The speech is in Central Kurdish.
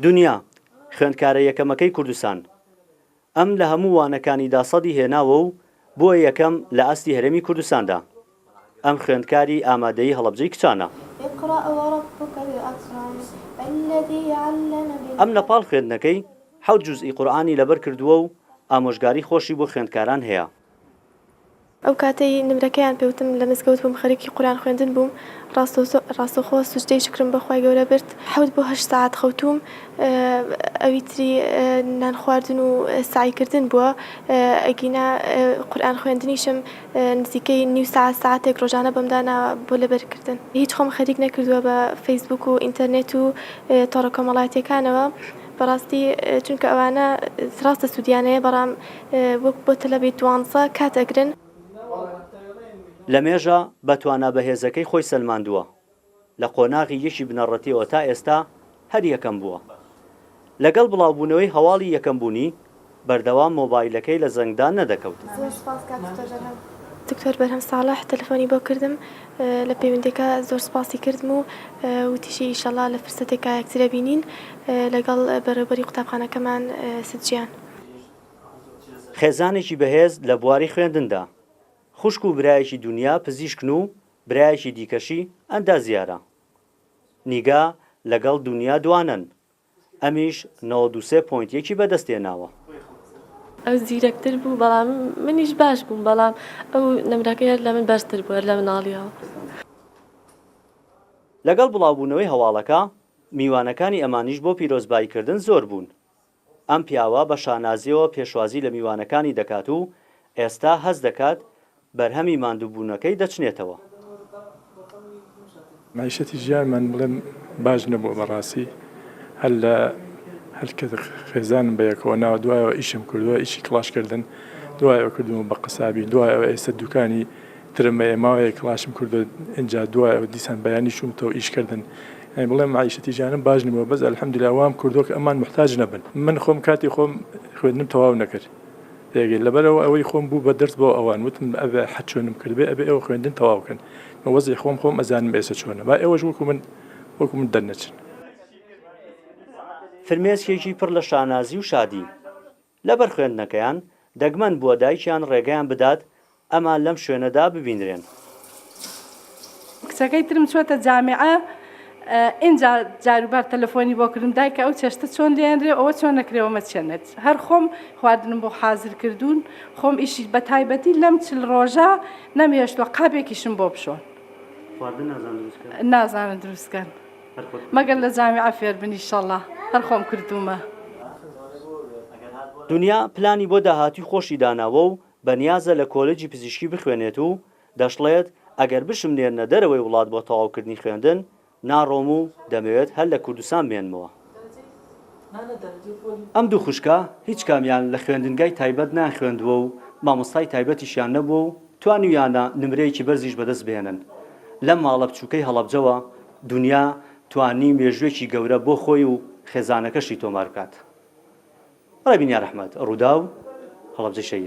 دونیا، خوێندکارە یەکەمەکەی کوردستان. ئەم لە هەموو وانەکانیدا سەدی هێناوە و بووە یەکەم لە ئاستی هەرێمی کوردستاندا. ئەم خوێندکاری ئامادەیی هەڵەبجەی کچانە. ئەم لە پاڵ خوێندنەکەی حەوت جوزئی قورئانی لەبەر کردووە و ئامۆژگاری خۆشی بۆ خوێندکاران هەیە. ئەو کاتەی نمرەکەیان پێ وتم لە مزگەوت بووم خەریکی قورئان خوێندن بووم ڕاستەوخۆ سوجدەی شوکرم بۆ خوای گەورە برد حەوت بۆ هەشت سەعات خەوتووم ئەوی تری نان خواردن و سەعی کردن بووە ئەگینا قورئان خوێندنیشم نزیکەی نیو سەعات سەعاتێک ڕۆژانە بۆم داناوە بۆ لەبەر کردن هیچ خۆم خەریک نەکردووە بە فەیسبووک و ئینتەرنێت و تۆڕە کۆمەڵایەتیەکانەوە بەڕاستی چونکە ئەوانە ڕاستە سوودیان هەیە بەڵام وەک بۆ تەلەبەی دوانزە کات ئەگرن. لە مێژە بە توانا بەهێزەکەی خۆی سەلماندووە، لە قۆناغی یەکی بنەڕەتیەوە تا ئێستا هەر یەکەم بووە. لەگەڵ بڵاوبوونەوەی هەواڵی یەکەمبوونی، بەردەوام مۆبایلەکەی لە زەنگدان نەدەکەوت. زۆر سوپاس کاک دکتۆر بەرهەم. دکتۆر بەرهەم ساڵح تەلەفۆنی بۆ کردم لە پەیوەندیەکە زۆر سوپاسی کردم و وتیشی ئیشەڵا لە فرسەتێکا یەکتر ئەبینین لەگەڵ بەڕێوبەری قوتابخانەکەمان ستجیان. خێزانێکی بەهێز لە بواری خوێندندا. خوشک و برایەکی دونیا پزیشکن و برایەکی دیکەشی ئەندازیارە. نیگا لەگەڵ دونیا دوانەن. ئەمیش 93 point یەکی بەدەستهێناوە. ئەو زیرەکتر بوو بەڵام منیش باش بووم بەڵام ئەو نمرەکەی هەر لە من بەرزتر بوو هەر لە مناڵیەوە. لەگەڵ بڵاوبوونەوەی هەواڵەکە، میوانەکانی ئەمانیش بۆ پیرۆزباییکردن زۆر بوون. ئەم پیاوە بە شانازییەوە پێشوازی لە میوانەکانی دەکات و ئێستا هەست دەکات بەرهەمی ماندووبوونەکەی دەچنێتەوە. مەعیشەتی ژیانمان بڵێم باش نەبووە بەڕاستی هەر لە هەر کە خێزانم بە یەکەوە ناوە دوایەوە ئیشم کردووە ئیشی کڵاش کردن دوایەوە کردومە بە قەسابی دوایەوە ئێستا دوکانی ترم هەیە ماوەیەک کڵاشم کردووە ئینجا دوایەوە دیسان بەیانی چوومتەوە ئیش کردن یانی بڵێم مەعیشەتی ژیانم باش نەبووە بەس الحمدللە وام کردووە کە ئەمان موحتاج نەبن من خۆم کاتی خۆم خوێندنم تەواو نەکرد تێگەی لەبەرئەوە ئەوەی خۆم بوو بە دەرس بۆ ئەوان وتم ئەبێ حەد چۆنم کردبێ ئەبێ ئێوە خوێندن تەواو کەن من وەزعی خۆم خۆم ئەزانم ئێسە چۆنە با ئێوەش وەکو من وەکو من دەرنەچن. فرمێسکێکی پڕ لە شانازی و شادی. لەبەر خوێندنەکەیان، دەگمەن بووە دایکیان ڕێگەیان بدات ئەمان لەم شوێنەدا ببینرێن. کچەکەی ترم چۆتە جامیعە ئینجا جاروبار تەلەفۆنی بۆ کردم دایکە ئەو چێشتە چۆن لێنرێ ئەوە چۆن نەکرێ ئەومە چێنێت هەر خۆم خواردنم بۆ حازر کردوون خۆم ئیشی بە تایبەتی لەم چل ڕۆژە نەمهێشتوە قابێکیشم بۆ بشۆن خواردن نازان دروست کەن؟ نازانن دروست کەن مەگەر لە جامیعە فێر بن ئیشەڵا هەر خۆم کردوومە. دونیا پلانی بۆ داهاتووی خۆشی داناوە و بەنیازە لە کۆلێجی پزیشکی بخوێنێت و دەشڵێت، ئەگەر بشمنێرنە دەرەوەی وڵات بۆ تەواوکردنی خوێندن، ناڕۆم و دەمەوێت هەر لە کوردستان بمێنمەوە. ئەم دوو خوشکە هیچ کامیان لە خوێندنگای تایبەت نەیانخوێندووە و مامۆستای تایبەتیشیان نەبووە و توانیویانە نمرەیەکی بەرزیش بەدەست بهێنن. لەم ماڵە بچووکەی هەڵەبجەوە دونیا توانی مێژووێکی گەورە بۆ خۆی و خێزانەکەشی تۆمار بکات. ڕێبین یارئەحمەد، ڕووداو، هەڵەبجەی شەهید.